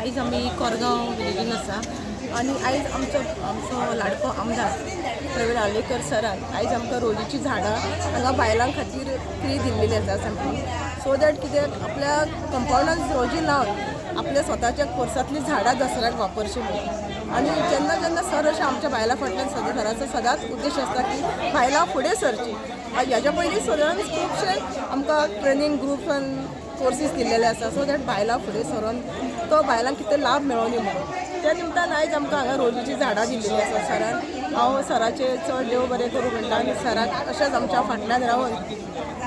आयज आमी कोरगांव विलेजीन आसा आनी आयज आमचो लाडको आमदार प्रवीण आर्लेकर सरान आयज आमकां रोजीचीं झाडां हांगा बायलां खातीर फ्री दिल्लेली आसा सामकी, सो that कित्याक आपल्या कंपावंडान रोजी लावन आपल्या स्वताच्या पोरसांतलीं झाडां दसऱ्याक वापरची म्हणून. आनी जेन्ना जेन्ना सर अशें आमच्या बायलां फाटल्यान सदां, सराचो सदांच उद्देश आसता की बायलां फुडें सरचीं. ह्याच्या पयलीं सरान खुबशे आमकां ट्रेनींग ग्रुप्स आनी कोर्सीस दिल्लेले आसा, सो that बायलां फुडें सरोन तो बायलांक कितें लाभ मेळोनी म्हणून. त्या निमतान आयज आमकां हांगा रोजीचीं झाडां दिल्लेलीं आसा सरान. हांव सराचें चड देव बरें करूं म्हणटा आनी सराक अशेंच आमच्या फाटल्यान रावन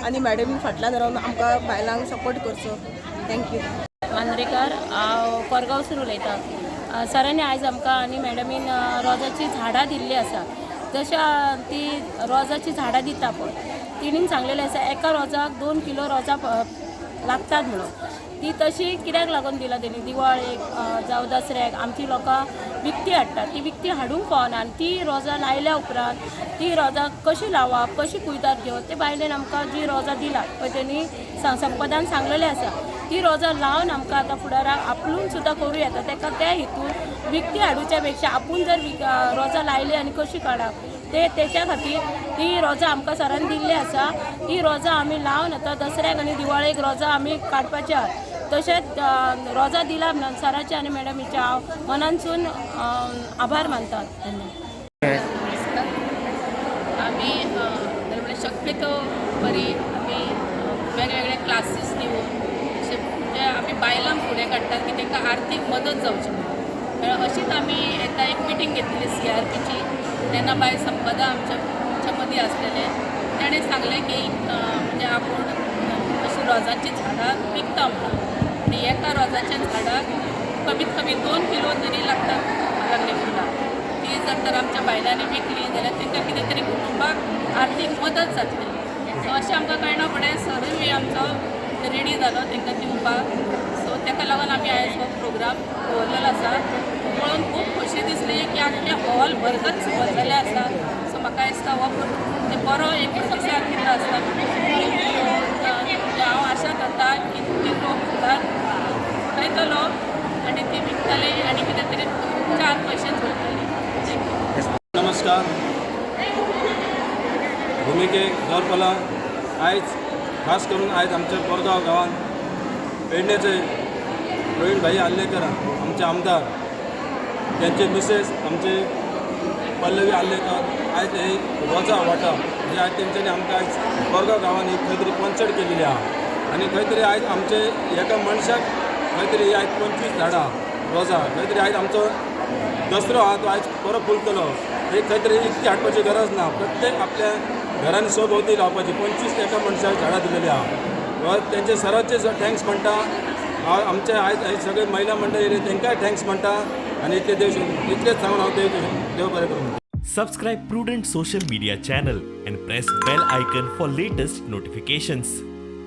आनी मॅडमी फाटल्यान रावन आमकां बायलांक सपोर्ट करचो. Thank you. Mandrekar, हांव कोरगांवसून उलयतां. सरांनी आयज आमकां आनी मॅडमीन रोजाचीं झाडां दिल्लीं आसा. जशें ती रोजाचीं झाडां दिता पळय, तिणीन सांगलेलें आसा एका रोजाक 2 किलो रोजां लागतात म्हणून. ती तशी कित्याक लागून दिला तेणी, दिवाळेक जावं दसऱ्याक आमची लोकां विकती हाडटात, ती विकती हाडूंक फावना आनी ती रोजां लायल्या उपरांत ती रोजां कशी लावप, कशी कुयदाद घेवप, ते बायलेन आमकां जी रोजां दिला पळय, तेणी संपदान सांगलेलें आसा, ती रोजां लावन आमकां आतां फुडाराक आपूण सुद्दां करूं येता. ताका त्या हितून विकती हाडूच्या पेक्षा आपूण जर रोजां लायली आनी कशी काडप ते तेच्या खातीर ती रोजां आमकां सरान दिल्ली आसा. ती रोजां आमी लावन आतां दसऱ्याक आनी दिवाळेक रोजां आमी काडपाची आहा. तशेंच रोजां दिला म्हणून सराचे आनी मॅडमीचे हांव मनानसून आभार मानता. धन्यवाद. नमस्कार. आमी म्हळ्यार शक्यतो बरी आमी वेगवेगळे क्लासीस दिवन अशें म्हणजे आमी बायलांक फुडें काडटात की तांकां आर्थीक मदत जावची म्हणून. म्हळ्यार अशीच आमी एकदां एक मिटींग घेतलेली सीआरपीची. तेन्ना बाय संपदा आमच्या मदीं आसलेलें. ताणें सांगलें की म्हणजे आपूण अशीं रोजांचीं झाडां विकता म्हणून आनी एका रोजाच्या झाडाक कमीत कमी 2 किलो तरी लागतात लागली फुलां. ती जर तर आमच्या बायलांनी विकली जाल्यार तांकां कितें तरी कुटुंबाक आर्थीक मदत जातली. सो अशें आमकां कळना फुडें सरूय आमचो रेडी जालो तांकां दिवपाक. सो ताका लागून आमी आयज हो प्रोग्राम दवरलेलो आसा. पळोवन खूब खोशी दिसली की आख्खें हॉल भरगच भरलेलें आसा. सो म्हाका दिसता हो ते बरो एक प्रतिसाद दिता आसता. म्हणजे हांव आशा करता की ती लोक फुडार फुलयतलो आनी ती विकतले आनी कितें तरी चार पयशे जोडटले. Thank you. नमस्कार. भुमिकेक दरपला आयज खास करून आयज आमच्या कोरगांव गांवांत पेडणेचे प्रवीण भाई आर्लेकर आमचे आमदार, त्यांचे मिसेस आमचे पल्लवी आर्लेकर आयज हे रोजां वांटप म्हणजे आयज तेंच्यांनी आमकां आयज कोरगांव गांवांत एक खंय तरी कॉन्सर्ट केलेली आहा आनी खंय तरी आयज आमचे एका मनशाक खंय तरी आयज 25 झाडां रोजां, खंय तरी आयज आमचो दसरो आहा तो आयज बरो फुलतलो. एक खंय तरी इतकी हाडपाची गरज ना, प्रत्येक आपल्या घरान सभोवती लावपाची 25 एका मनशाक झाडां दिलेली आहा. व तेंचे सराचे thanks म्हणटा हांव. आमचे आयज हे सगळे महिला मंडळ येयले तेंकांय thanks म्हणटा आनी इतले देव इतलेच सांगून हांव देव देव बरें करूं. Subscribe Prudent Social Media channel and press bell icon for latest notifications.